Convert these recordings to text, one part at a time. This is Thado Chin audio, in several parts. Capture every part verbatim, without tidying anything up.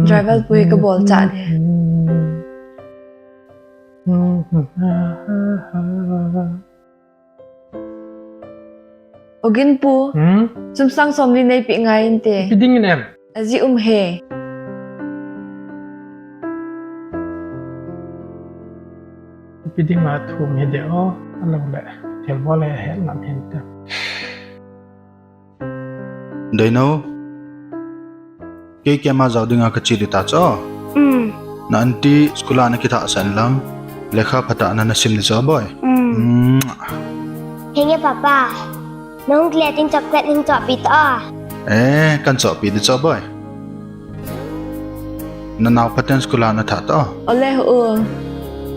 Driver pu hi kabol cha de. O Ginpu, hmm? Sum sang somli neipe ngai inte. Ipi ding in em? Ajeh um e. Ipi ding a thum hi de o, alo le. Thil bol le he ngam hin te. Daino. Kei keima jao dinga kache ding ta chu. Mm. Na aunty school a nakithah sah in lang. Lekha phatah a nasim ding chu boi. Mm. Mm. Henge papa. Nahung kile ding chocolate hin chohpeh ta. Eh, kahin chohpeh ding chu boi. Nanao phaten school a nathah ta. Ole ho.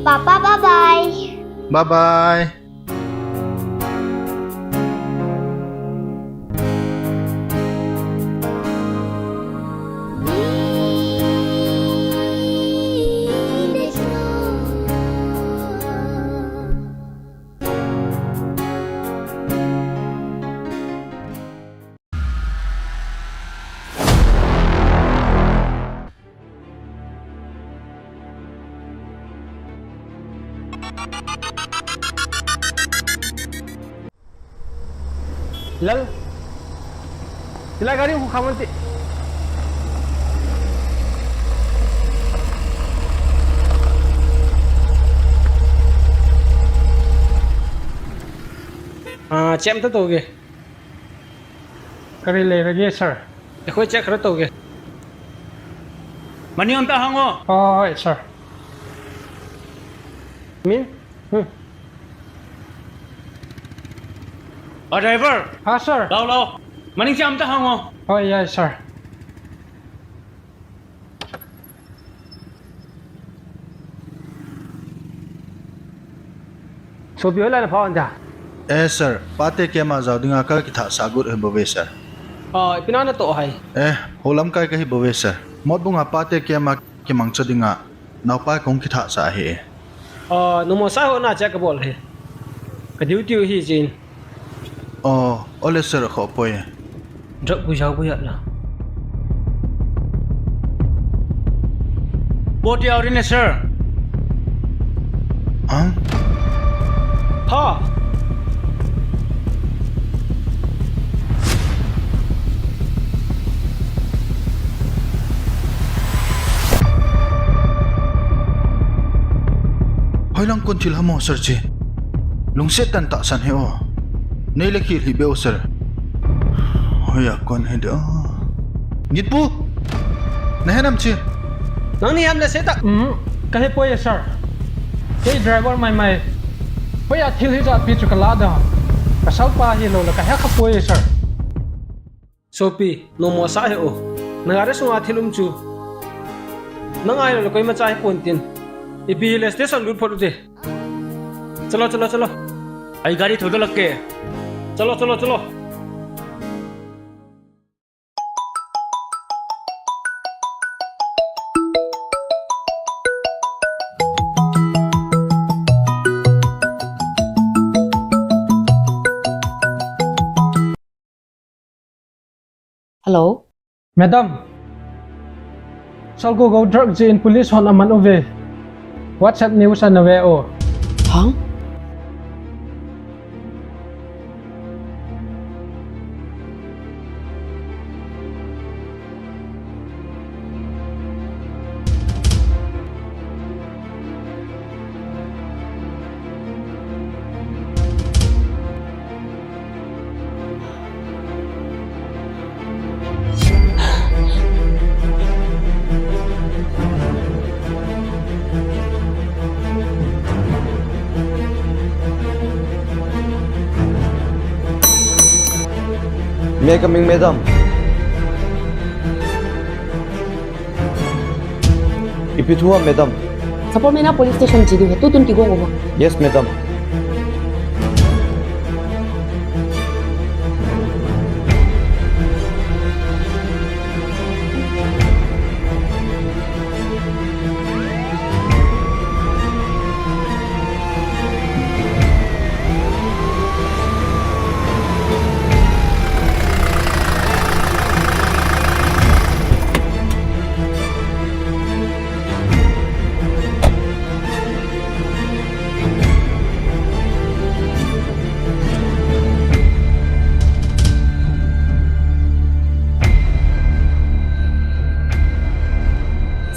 Papa, bye bye. Bye bye. Lal. Hilai gari khu khaman ti. Ah, chem ta to ge. Kari le rage, sir. Ekhoi check kara to ge. Mani on ta hango. Oh, hoi, sir. Min? Hmm. A driver. Ha, sir. Lao, lao. Mani cham ta hango. Hoi, yes, sir. Sopi hoilai na phone ta? Eh, sir, pate keima jao dinga kakithah sah got hi bou ve, sir. Ah, ipi na natoh hai? Eh, holamkai kahi bou ve, sir. Motbung a pate keima kimangcha dinga naopa kahung kithah sah ahi. Ah, numo sa ho na che kabol hi. Ka duty u hi jin. Oh, ole sir, kho poi. Drug bu jao bu ya la. Boti au rin sir. Hang? Ha. Hoilang kon thil ham o sir chi. Lungset tah in tahsan hih o. Nei le khel hih beh o sir. Hoiya kon hi de o. Ginpu. Nahe nam chi. Nangni ham le se ta. Um, kahe poi sir. Kei driver mai mai. Hoiya thil hijat pi chu kala da. Ka salpa hilou le kahe kha poi sir. Sopi, numo sa hih o. Na gari sunga thil um chu. Nang ahilou le koima cha hi pon tin. Ipi hile station lut phot u te. Chalo, chalo, chalo. Ai gari thou da lage. Chalo, chalo, chalo. Hello. Madam. Salgo go drug jeh in police hon aman uve. WhatsApp news ana ve o. Hang? May I coming, madam? Ipi thu ham, madam? Sapormeina police station che diu ahi, tutun kigong uvo. Yes, madam.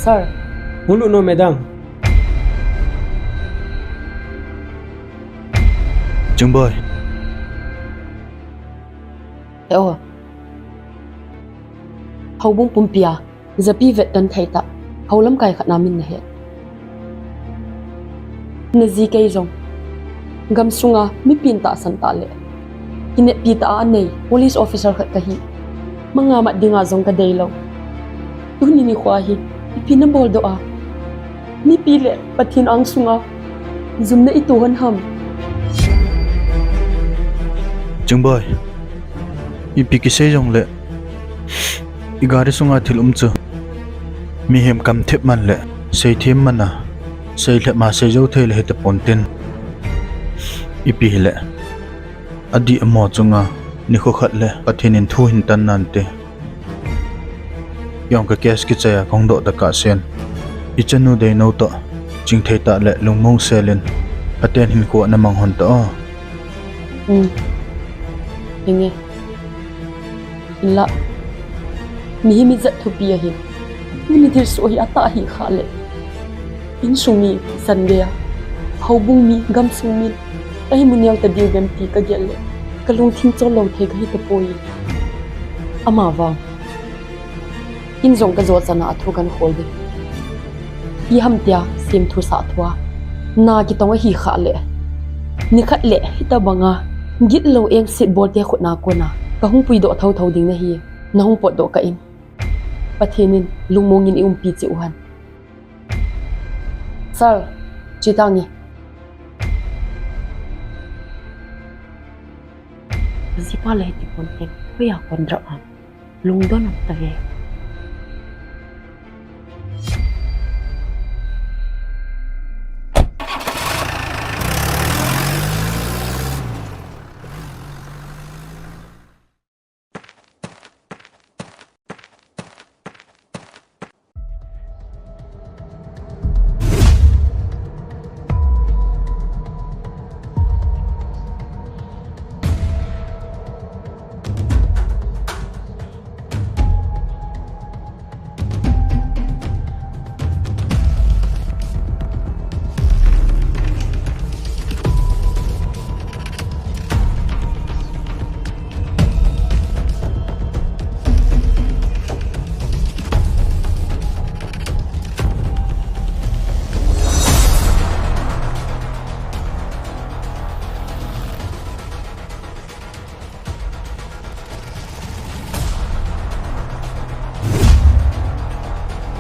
Sir. Hung lut un, madam. Chingboi. He o. Houbung pumpia japi vetton thei tah, hou lamkai khat na min nahet. Naji kei jong gamsunga mipin tahsan tah le kineppi tah a anei police officer khat kahi. Manga mat dinga jong kadei lou. Tuni nikho hi ipi nabol doh a, mipi le Pathen angsunga jumna ito hon ham? Chingboi, ipi kisei jongle, igari sunga thil um chu mihem kamthip man le seithem man a, seilhep ma seijou thei le hita pontin, ipi hile adih amo chunga nikho khat le Pathen in thu hin tan nante. Jong ka case kichai a kahung doh tah kasen. Ichanu Deinou toh chingthei tah le lungmong selin phaten hinkho namang hon ta o. Um. Hinge. Hinla, mihem ijat thupi ahi. Tuni thilsoh hi atah ahi khah le, insung mi, san gei a, houbung mi, gamsung mi, kahi mu neo ta diu vem ti kagel le, kalungthim chol lou thei kahi tapoi. Amavang in jong kajochan a athu kahin khol ding. Ipi ham tia semthu sahthu a na kitong ahi khah le, nikhat le hitabanga gitlou engset bolte khut na kona kahung puidoh thotho ding nahi, nahung potdoh kah in. Pathen in lungmong in iumpi cheh u hen. Sir, che tange. Jipa le hiti ponte, hoiya kon drop ham? Lungdon um tave.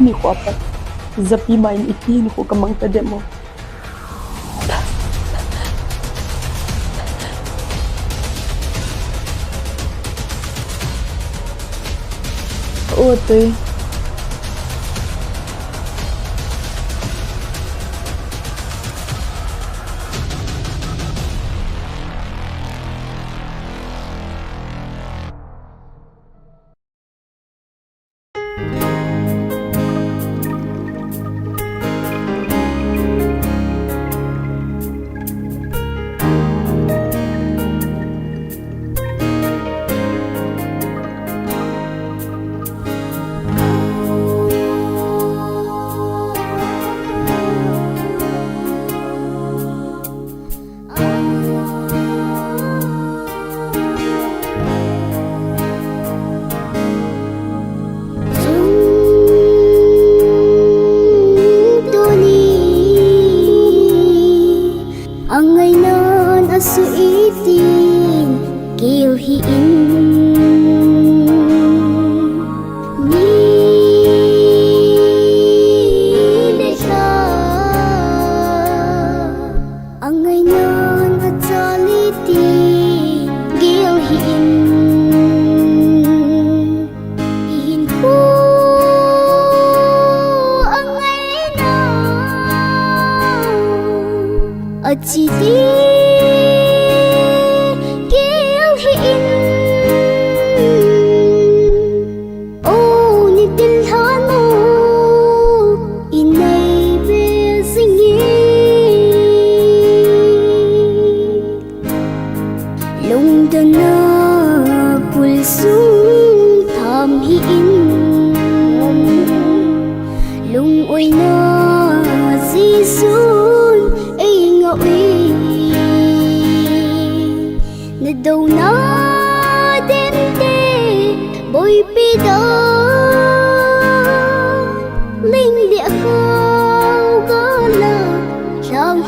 Nikho a pat japi ma in iti hinkho kamang tadem o. O tui. Tuni angainan asuh itin gel hih in, ni le lha angainan achal itin gel hih in. Ihinkho angaina achi ti gel hih in. O, ni tin lhan o, inei be jing e. Lungdon a pul sung tham hih in. Lung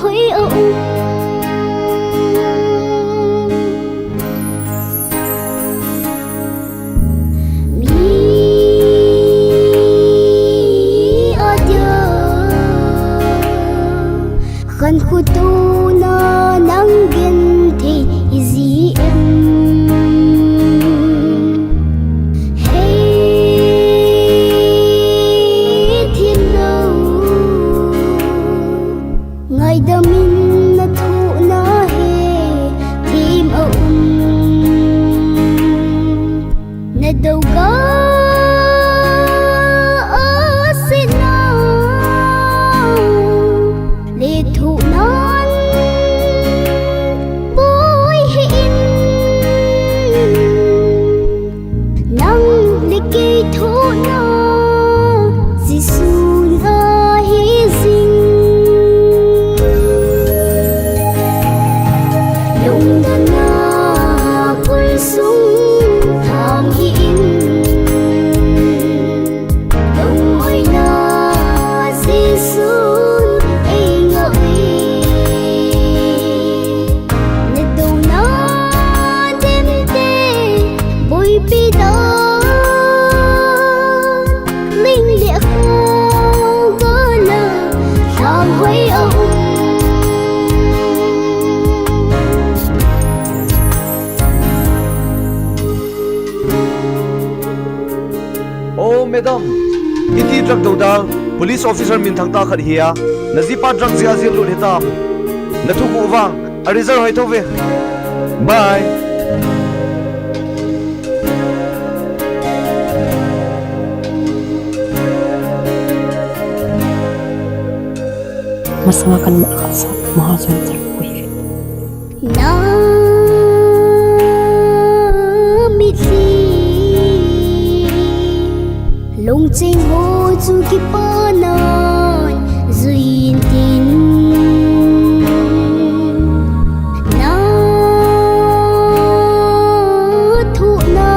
Hoi a um. Mi a dia khan khu tu na nang gen thei i ji em? Hei thim lo, ngaidam in na thohna he thim a um. Na do ka a sina le thohnan boi hi in, nang le kei thohna Jesu na hi jing. Lungdonna pulsung tham hi in, lungoina Jesun ei ngah e. Na douna demte boipi dan, ling le khau gala lhang hoi a um. Oh, madam, iti drug dodal police officer minthang tah khat hi a, na jipa drug jeh a jail lut hitam. Na thuguh vang a result hoi thou ve. Bye. Masanga kan ma kha sa, maha sa sa kui. Na mitlhi lungcheng ho chu kipana jui in tin, na thohna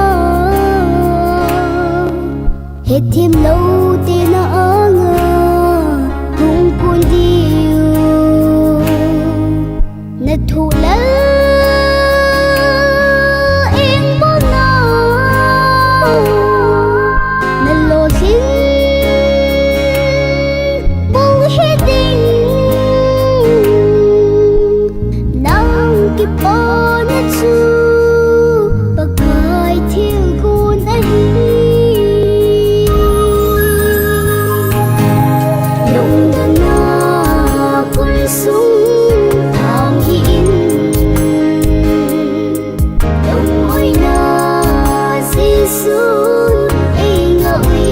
hethem lou te na anga hung kon diu. Na thoh lal eng bol na, na lolhing bol hi ding. Nang kipana chu Pakai thilgon ahi. Lungdonna pulsung tham hi in, lungoina Jesun ei ngah e.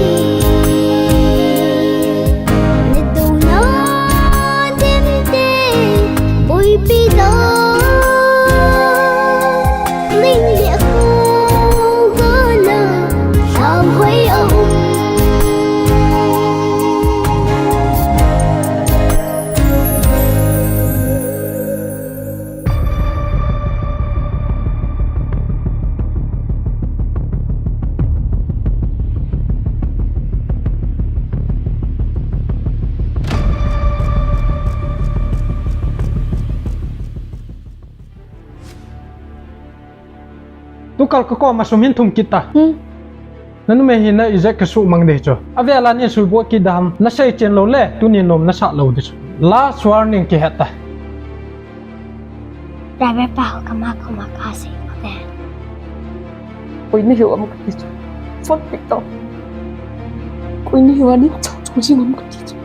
Na douna demte boipi dan, ling le khau gala lhang hoi a um. Tukal ka koma sum hin thum kit ta. Hmm. Na numei hi na ijat ka sumang ding chu. Avel a nei suibot kit dam, na sei chen lou le, tuni nom na sah lou ding chu. Last warning kihe ta. Driver pa ho kama koma kasei ute. Koi nahiu ham kati chu. Phone pick tau. Koi nahiu a nei chau chau jing ham kati chu.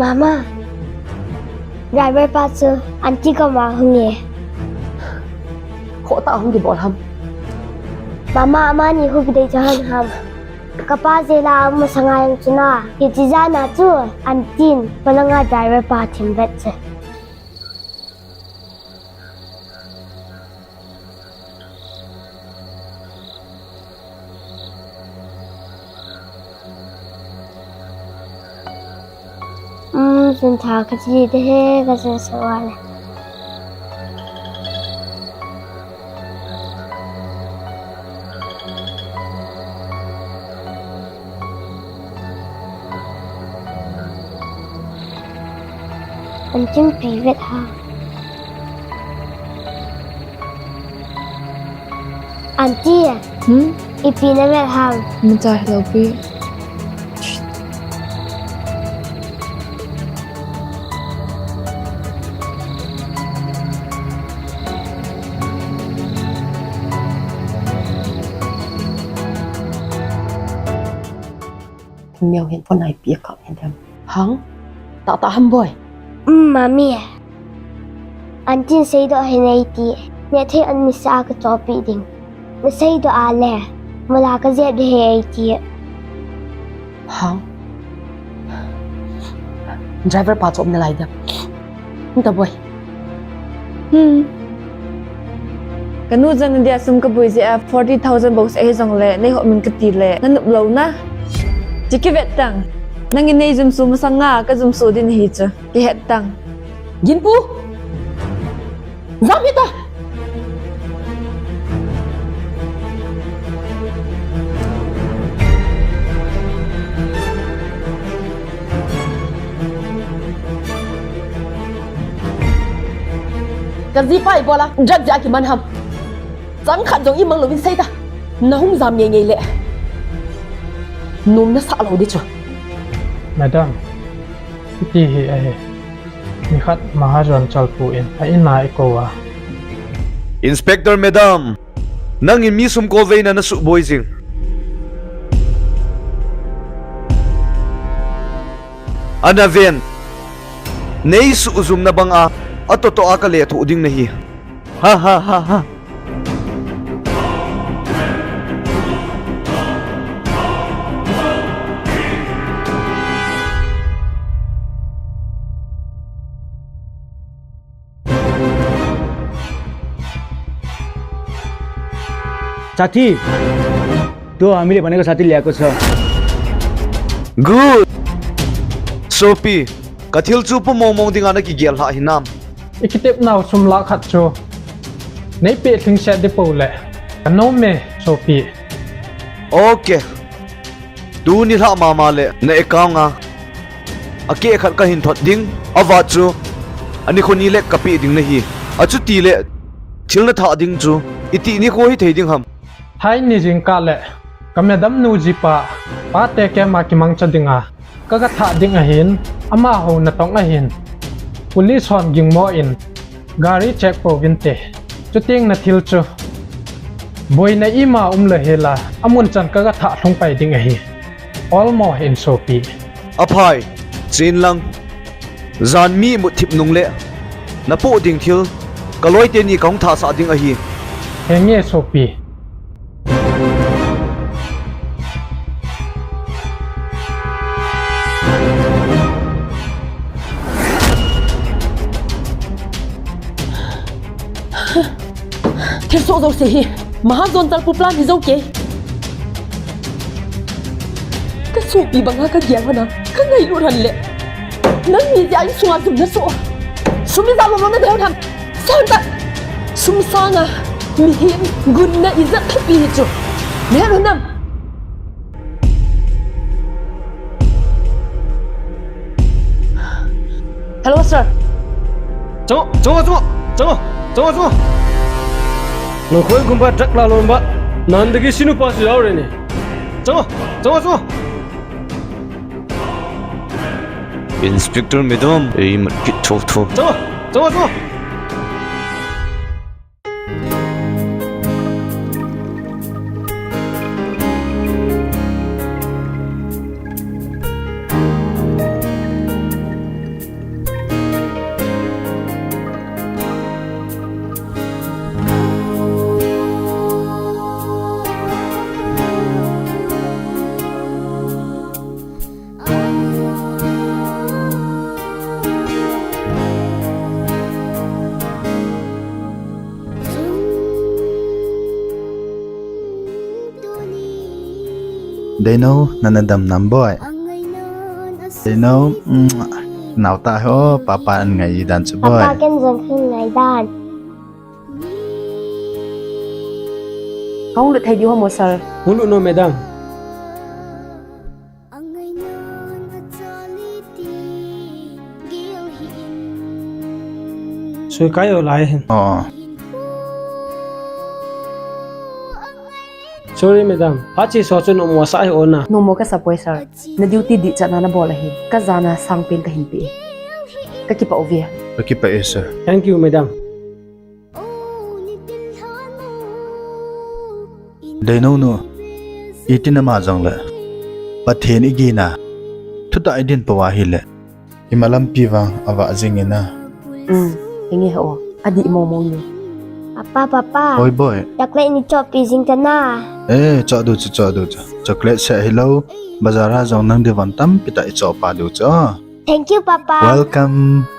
Mama, driver pa chu aunty koma hung e. Khoh tah a hung kibol ham? Mama, amani hung kidei cha hon ham? Kapa jail a um masanga jong chu na, hiche jan a chu aunty in palanga driver pa thim vet che. Um, sun tha ka chi te he ka sa sa wa le. Aunty, ipi navet ham? Aunty. Hmm? Ipi navet ham? Macha hilou pi. Thingmiao hin phone a ipi akap hi dem. Hang? Tahtah ham boi? Um, mami. Aunty in seidoh hih in eiti. Nethei an nisa a kachohpeh ding. Naseidoh a le, mol a kajep ding ahi eiti. Hang? Driver pa chu um nalai dem. Hung ta boi. Hmm. Kanu jana dia sum kaboi jeh a forty thousand bou seh hijongle, neiho min kati le, nanop lou na. Che kivet tang. Nangin neijumso masanga kajumso ding ahi chu. Kihet tang. Ginpu! Jam hita! Kajipa ibola drug jeh a kiman ham? Chang khat jong imang louvin seita. Nahung jam ngeingei le nom nasah lou ding chu. Madam, hiti hi ahi. Nikhat Mahajon chalpu in a in a eikou a. Inspector Madam, nangin mi sum kolveina nasuhboi jing. Ana ven. Neisuhjumna banga, atoh toh a kalethuh ding nahi. Ha, ha, ha, ha. साथी, तो हामीले भनेको साथी ल्याएको छ। Good. Sopi, kathil chu pu mong mong dinga nakigel lha hinam? Ikitepnau sum lakh khat chu neipeh lhingset ding pou le, kanom e, Sopi. Okay. Tuni lhah mama le na account a akeh khat kahin thot ding, avat chu anikho ni le kapeh ding nahi. Achuti le thil nathah ding chu itih nikho hithei ding ham? Thaini jingkah le ka madam nu jipa, pate camp a kimangcha dinga kaga thah ding ahin, amaho natong ahin, police hon gingmo in gari check pouvinte. Chuteng nathil chu boina ima umlou hela, amun chan kaga thah lhung pai ding ahi. Olmo hih in Sopi. Aphai, chen lang. Jan mi mutthip nung le napoh ding thil kaloi teni kahung thahsah ding ahi. Henge Sopi. Thilsoh jouse hi Mahajon chalpu plan hi jou kei. Kasopi banga kagel hon a, kangailut hon le, nangni jeh a insunga jum nasoh. Sum ijat lom lom nadei hon ham? Seitan. Sum sanga mihem gunna ijat thupi hi chu nahet hon nam? Hello, sir. चलो, चलो, चलो, चलो, चलो, चलो। नखोई गुम्बा drug लालूंबा नंदगी सिनु पास जाओ रे ने। चलो, चलो, चलो। Inspector madam, ei mat kit tho tho. चलो, चलो, चलो। Deino, nana dam nam boi? Deino, mm, nao ta ho, papa an ngai dan chu boi. Papa ken jong khin ngai dan. Kahung lut thei diu ham sir? Hung lut nom e madam. Tui kai o lai hin. Oh. Sorry, madam. Phachi so chu nomo sa hi ona. Nomo kasa poi, sir. Na duty dih chan a nabol ahi. Ka jana sang pen kahin pe. Kakipah uve. Kakipah e, sir. Thank you, madam. Deinou nu, iti nama jongle, Pathen igina, thutah idin pou ahile, ima lampi vang avah jing ina. Um, hinge ho, adih momo ni. Papa, papa. Oi, boy. Chocolate nei chohpeh jing tana. Eh, choh diu chu, choh diu chu. Chocolate seh hilou, bazar a jong nang ding vang tampi tah ichoh pah diu chu. Thank you, Papa. Welcome.